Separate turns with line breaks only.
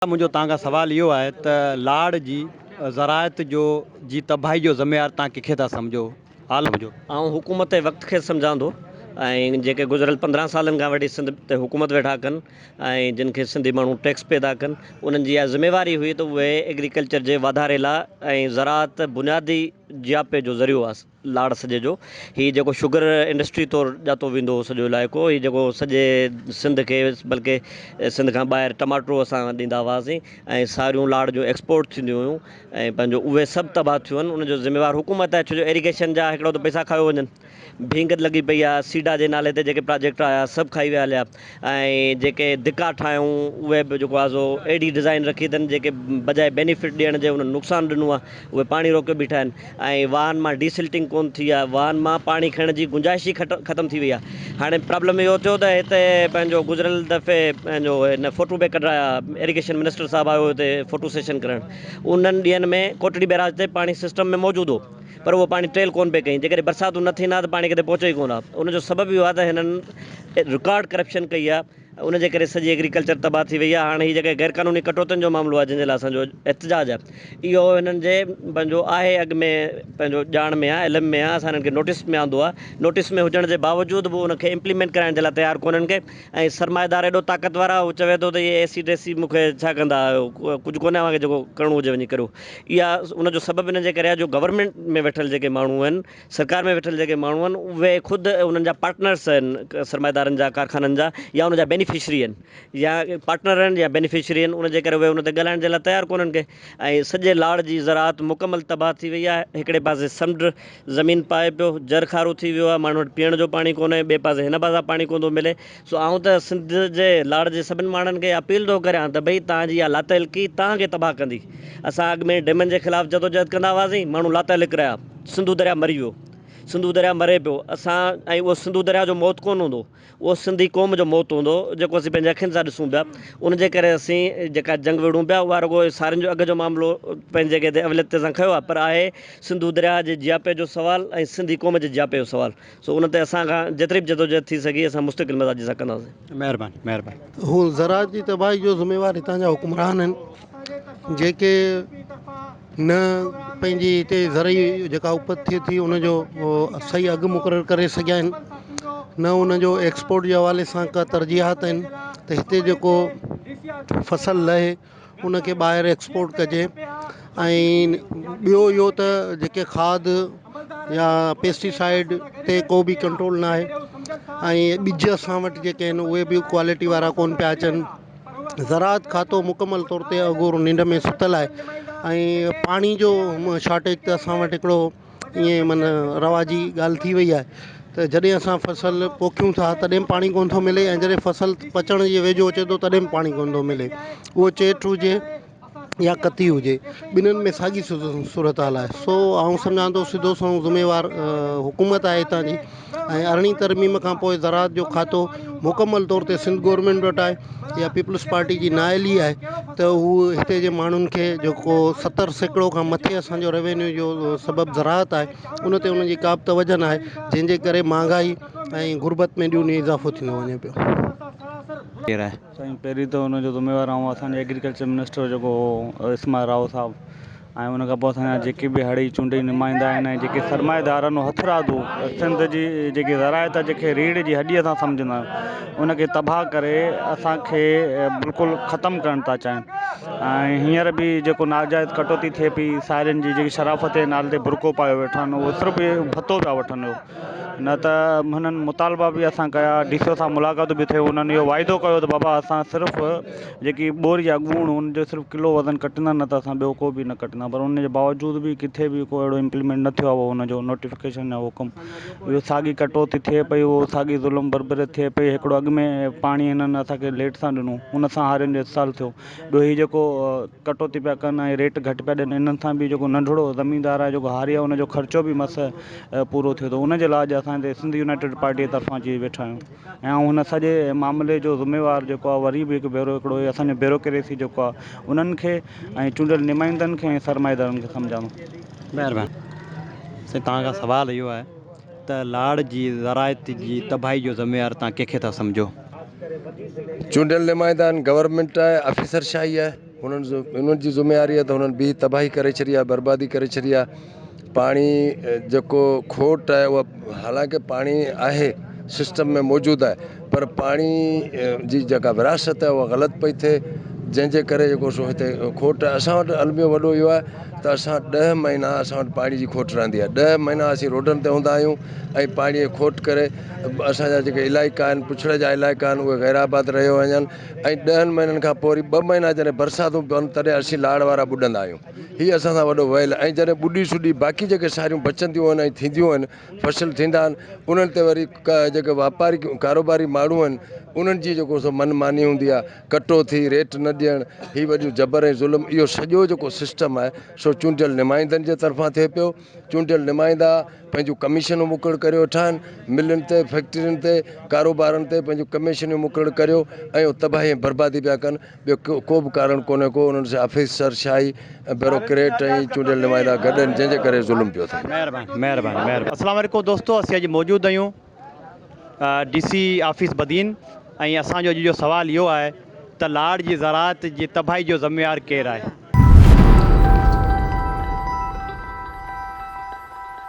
منهنجو توهان کان سوال اهو آهي ته لاڙ جي زراعت جو جي تباهي جو ذميوار توهان ڪنهن کي ٿا سمجهو؟ حال سمجهو.
آئون حڪومت وقت کي سمجهان ٿو ۽ جيڪي گذريل 15 سالن کان وٺي سنڌ تي حڪومت ويٺا ڪن ۽ جن کي سنڌي ماڻهو ٽيڪس پي ٿا ڪن انهن جي اها ذميواري هئي ته اهي ايگريڪلچر جي واڌاري لاء ۽ زراعت بنيادي جياپي جو ذريعو آهي. لاڙ سڄي جو هي جيڪو شگر انڊسٽري طور ڄاتو ويندو هو سڄو علائقو هي جيڪو سڄي سنڌ کي بلڪه سنڌ کان ٻاهر ٽماٽو اسان ڏيندا هئاسين ۽ ساريون لاڙ جون ايڪسپورٽ ٿينديون هيون ۽ پنهنجو اهي سڀ تباهه ٿيون آهن ان جو ذميوار حڪومت آهي ڇو جو ايريگيشن جا هڪڙو ته پئسا کايو وڃن ڀينگ لڳي پئي آهي سيڊا جي نالي تي جيڪي پراجيڪٽ آيا سڀ کائي ويا هليا ۽ جيڪي ڌڪا ٺاهيائون اهي به جيڪو آهي سو اهڙي ڊزائين رکي اٿن جيڪي بجاء بينيفٽ ڏيڻ جي انهن نقصان ڏنو آهي اهي پاڻي روڪيو بيٺا آهن ۽ واهن مان ڊي سلٽنگ ڪونه ٿي آهي واهن مان پاڻي کڻڻ جي گنجائش ئي ختم ٿي وئي آهي هاڻي پرابلم اهو ٿيو ته هتي پنهنجو گذريل دفعي پنهنجو هن فوٽو پئي ڪڍرايا ايريگيشن منسٽر صاحب آيو هتي فوٽو سيشن ڪرڻ انهن ڏينهن ۾ ڪوٽڙي بئراج تي پاڻي سسٽم ۾ موجود هو پر اهو پاڻي ٽريل ڪونه پئي ڪئي جيڪڏهن برساتون نه ٿين ها ته پاڻي ڪٿي پهچي ئي ڪونه ها ان جو سبب اهو آهي ته هنن رڪارڊ ڪرپشن ڪئي آهي ان جي ڪري سڄي ايگريڪلچر تباهه ٿي وئي آهي هاڻي هي جيڪي غير قانوني ڪٽوتين جو معاملو آهي جنهن جي لاء اسان جو احتجاج آهي اهو هنن جي پنهنجو آهي اڳ ۾ پنهنجو ڄاڻ ۾ آهي علم ۾ آهي اسان هنن کي نوٽيس ۾ آندو آهي نوٽيس ۾ هجڻ جي باوجود به ان کي امپليمينٽ ڪرائڻ جي لاء تيار ڪونهن ڪي ۽ سرمائيدار ايڏو طاقتور آهي هو چوي ٿو ته هي اي سي ڊي سي مون کي ڇا ڪندا آهيو ڪجهه ڪونهي اوهان کي جيڪو ڪرڻو هجي وڃي ڪريو اها ان جو سبب ان جي ڪري آهي جو گورنمينٽ ۾ ويٺل جيڪي ماڻهو آهن سرڪار ۾ ويٺل جيڪي ماڻهو آهن اهي خود انهن جا پارٽنرس آهن سرمائيدارن جا ڪارخانن جا يا ان جا بينيفشري آهن يا پارٽنر آهن يا بينيفشري آهن ان جي ڪري اهي ان تي ڳالهائڻ جي لاء تيار ڪونهن ڪي ۽ سڄي لاڙ جي زراعت مڪمل تباهه ٿي وئي آهي هڪڙي پاسي سمنڊ زمين پائي پيو جر کارو ٿي ويو آهي ماڻهن وٽ پيئڻ جو پاڻي ڪونهي ٻئي پاسي هن پاسا پاڻي ڪونه ٿو ملي سو آئون ته سنڌ جي لاڙ جي سڀن ماڻهن کي اپيل ٿو ڪريان ته ڀئي توهان جي اها لاتعلقي توهان کي تباهه ڪندي. اسان اڳ ۾ ڊيمن جي خلاف جدوجهد ڪندا هئاسين، ماڻهو لاتعلق رهيا، سنڌو درياء مري ويو، سنڌو درياء مري پيو، اسان ۽ اهو سنڌو درياء جو موت ڪونه هوندو، اهو سنڌي قوم جو موت هوندو جيڪو اسين پنهنجي اکين سان ڏسون پيا، ان جي ڪري اسين جيڪا جنگ وڙهون پيا اها رڳو سارين جو اگهه جو معاملو پنهنجي جڳهه تي اوليت تي اسان کنيو آهي پر آهي سنڌو درياء جي جياپي جو سوال ۽ سنڌي قوم جي جياپي جو سوال. سو ان تي اسان کان جيتري به جدوجهد ٿي سگهي اسان مستقل مزاجي سان ڪنداسين.
مهرباني مهرباني.
هو زراعت جي تباهي جو ذميوار هتان جا حڪمران آهن جيڪي نه پنهنجي هتي زرعي جيڪا اپت ٿئي ٿي ان جو صحيح اگهه مقرر ڪري سگهيا آهن نه ان جو ايڪسپورٽ جي حوالي سان ڪا ترجيحات آهن ته هتي جيڪو فصل لهي ان کي ٻاهر ايڪسپورٽ ڪجي ۽ ٻيو اهو ته جيڪي کاد يا پيسٽيسائيڊ تي ڪو به ڪنٽرول نه آهي ۽ ٻج اسان وٽ جيڪي آهن اهي به ڪوالٽي وارا ڪونه پيا اچن زراعت کاتو مڪمل طور تي اگهور ننڊ ۾ ستل آهي ۽ پاڻي جو شارٽيج ته اسان وٽ هڪڙو ائين معنيٰ رواجي ڳالهه ٿي وئي آهي ته جڏهن اسان فصل پوکيون ٿا تڏهن به پاڻي ڪونه ٿو ملي ۽ جڏهن فصل پچڻ جي ويجهو اچي ٿو تڏهن به پاڻي ڪونه ٿو ملي اهو چيٽ هجي يا ڪتي هجي ٻنهن ۾ ساڳي صورتحال آهي سو آئون سمجهان ٿو سڌو سنئون ذميوار حڪومت آهي هتان جي ۽ ارڙهين ترميم کان پوء زراعت جو کاتو مڪمل طور تي سنڌ گورنمينٽ وٽ آهي يا پيپلز پارٽي جي نااهلي آهي ته هو هتي جي ماڻهن کي جيڪو 70% کان مٿي اسان جو روينيو جو سبب زراعت آهي ان تي انهن جي ڪا به توجه ناهي جنهن جي ڪري مهانگائي ۽ غربت ۾ ڏينهون ڏينهن اضافو ٿيندو وڃي پيو.
ڪير آهي؟
سائين پهرين ته ان جو ذميوار آئون اسان جي ايگريڪلچر منسٽر جيڪو هو اسماعيل راهو صاحب ۽ ان کان پوء اسان جا جيڪي به هڙئي چونڊئي نمائندا آهن ۽ جيڪي سرمائيدارن هٿرادو سنڌ جي جيڪي زراعت جيڪي ريڙهه جي هڏي اسان سمجهندا آهيون ان کي تباهه ڪري اسان کي بلڪل ختم ڪرڻ ٿا چاهين ۽ هينئر به جيڪو ناجائز ڪٽوتي ٿئي پئي سارين جي جيڪي شرافت جي نالي تي برقعو پايو ويٺا آهن اهو صرف ڀتو پيا وٺن اهو نه ته هنن مطالبا به اسان ڪيا ڊي سي او سان ملاقات به ٿي انهن اهو واعدو ڪيو ته بابا اسان صرف جيڪي ٻوري يا ڳوڻ ان جو صرف ڪلو وزن ڪٽندا نه ته اسان ٻيو ڪو به نه ڪٽندا پر ان جي باوجود به ڪٿي به ڪو اهڙو امپليمينٽ نه ٿيو آهي ان جو نوٽيفڪيشن يا حڪم اهو ساڳي ڪٽوتي ٿئي پئي اهو ساڳي ظلم بربريت ٿئي پئي هڪڙو اڳ ۾ پاڻي هنن اسان کي ليٽ سان ڏنو ان سان هارين جو استحصال ٿيو ٻيو هي جيڪو ڪٽوتي پيا ڪن ۽ ريٽ گهٽ پيا ڏين انهن سان به جيڪو ننڍڙو زميندار آهي جيڪو هاري آهي ان جو خرچو به مس پورو ٿئي ٿو ان جي لاء اڄ اسان هتي سنڌ يونائيٽيڊ پارٽي جي طرفان اچي ويٺا آهيون. ۽ آئون هن سڄي معاملي جو ذميوار جيڪو آهي وري به هڪ ڀيرو هڪڙو هي اسان جو بيوروڪريسي جيڪو آهي انهن کي ۽ چونڊيل نمائندن کي ۽ سرمائيدارن کي سمجهان ٿو.
مهرباني سائين توهان کان سوال اهو آهي ته لاڙ جي زراعت جي تباهي جو ذميوار توهان ڪنهن کي ٿا سمجهو؟
چونڊيل نمائندا آهن، گورنمينٽ آهي، آفيسر شاهي آهي. هنن انهن جي ذميواري آهي ته هنن بيهه تباهي ڪري ڇڏي آهي بربادي ڪري ڇڏي آهي پاڻي جيڪو کوٽ آهي اها حالانڪه پاڻي آهي سسٽم ۾ موجود آهي پر پاڻي جي جيڪا ورهاست آهي اها غلط پئي ٿئي جنهن جي ڪري جيڪو سو هتي کوٽ آهي اسان وٽ الميو وڏو اهو آهي ته اسان ڏهه مهينا اسان وٽ پاڻي جي کوٽ رهندي آهي ڏهه مهينا اسين روڊن تي هوندا آهيون ۽ پاڻي جي کوٽ ڪري اسان جا جيڪي علائقا آهن پڇڙي جا علائقا آهن اهي غير آباد رهيو وڃن ۽ ڏهن مهينن کان پوء وري ٻه مهينا جڏهن برساتون پون تڏهن اسين لاڙ وارا ٻڏندا آهيون. هي اسان سان وڏو ويل ۽ جڏهن ٻڏي سڏي باقي جيڪي ساريون بچنديون آهن ۽ ٿينديون آهن فصل ٿيندا آهن انهن تي وري جيڪي واپاري ڪاروباري ماڻهو آهن انهن جي جيڪو سو من ماني هوندي آهي ڪٽو ٿي ريٽ نه ڏيڻ هي وڏيون جبر ۽ ظلم اهو سڄو جيڪو سسٽم آهي سو چونڊيل نمائندن جي طرفان ٿئي پيو چونڊيل نمائندا پنهنجون ڪميشنون مقرر ڪريو ويٺا آهن، ملن تي، فيڪٽرين تي، ڪاروبارن تي پنهنجون ڪميشنيون مقرر ڪريو ۽ اهي تباهي ۽ بربادي پيا ڪن، ٻيو ڪو به ڪارڻ ڪونهي ڪو انهن سان آفيسر شاهي ۽ بيوروڪريٽ ۽ چونڊيل نمائندا گڏ آهن جنهن جي ڪري ظلم پيو ٿئي.
مهرباني مهرباني مهرباني. اسلام عليڪم دوستو اسين اڄ موجود آهيون ڊي سي آفيس بدين ۽ اسان جو اڄ جو سوال اهو آهي ته لاڙ جي زراعت جي تباهي جو ذميوار ڪير آهي؟